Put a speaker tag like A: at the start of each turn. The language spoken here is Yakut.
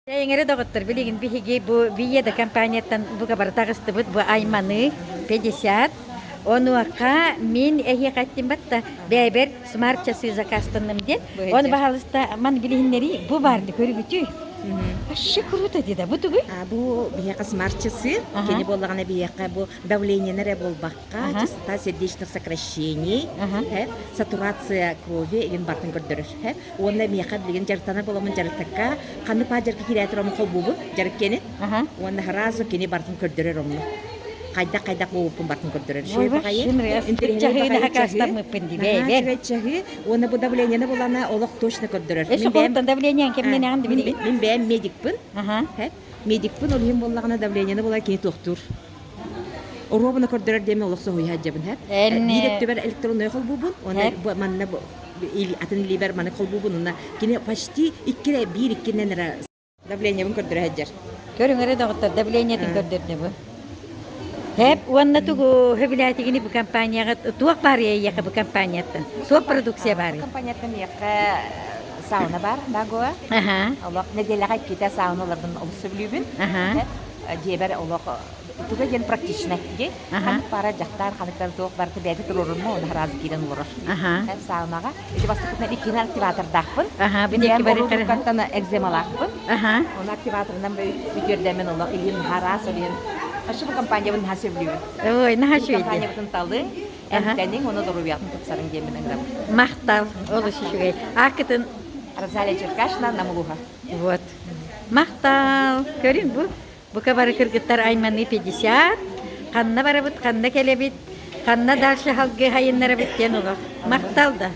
A: Эҥэрэ доҕоттор, билигин биһиги бу Виеда компанияттан бука бары таҕыстыбыт бу айманы 50. Онуоха мин эһиэхэ эттим батта бэйэбэр смарт часы заказтанным диэн. Оны баһалыста ман билиһиннэрии бу барды көрүгүтүй. Вообще круто деді. Бу тугуй?
B: А бу биһиэхэ смарт часы, кини буоллаҕына биһиэхэ бу давлениены эрэ буолбакка, частота сердечных сокращений, сатурация крови игин бартын көрдөрөр. Уонна миэхэ билигин дьарыктанар буоламмын дьарыктакка ханнык баар дьарыкка киирээтэр ому холбуубун дьарык киэнин. Уонна сразу кини барытын көрдөрөр онно. Хайдах-хайдах буолбуппун барытын көрдөрөр. Үчүгэй баҕайы.
A: Интэриэһинэй баҕайы чаһыы.
B: Үчүгэй чаһыы. Уонна бу давлениены булана олох точно көрдөрөр.
A: Өссө холуттан давлениең кэмнэнэҕин
B: билигин? Мин бэйэм медикпин. Медикпин, ол иһин буоллаҕына давлениены була кини туохтуур. Оруобуна көрдөрөр диэми олох соһуйа сылдьабын һэ. Биир өттүбэр электроннай холбуубун, уонна манна атын илиибэр маны холбуубун уонна кини почти икки эрэ биир иккинэн эрэ давлениебын көрдөрө сылдьар.
A: Көрүҥ эрэ доҕоттор, давлениетын көрдөрдө бу. Хэп уонна тугу сөбүлээтигини бу компанияҕа туох баар эйиэхэ бу компанияттан? Туох продукция баарый?
B: Компанияттан миэхэ сауна бар, Нагоа. Олох нэдиэлэҕэ иккитэ сауна олорбун олус сөбүлүүбүн. Дьиэбэр олох туга диэн практичнай дии. Ханнык баара дьахтар, ханныктар туох барыта бэйэтэ туруорумму, оны араас киирэн олорор. Саунаҕа. Ити бастакытынан иккиһинэн активатордаахпын. Бэйэм орулуккаттан экземалаахпын. Оны активаторынан бүтүөрдэммин олох илиим наһаа араас олиһин. Вообще бу компаниябын наһаа сөбүлүүбүн.
A: Ой, наһаа үчүгэй.
B: Компаниябытын талыҥ, эмтэниҥ, уонна доруобуйаҕытын тупсарыҥ диэммин ыҥырабын.
A: Махтал, олус үчүгэй. Ааккытын
B: Розалия Черкашина, Намулуха.
A: Вот. Махтал. Көрүҥ бу. Бука бары кыргыттар айманыы 50. Ханна барабыт, ханна кэлэбит, ханна дальше халгы хайыннарабыт диэн олох. Махтал да.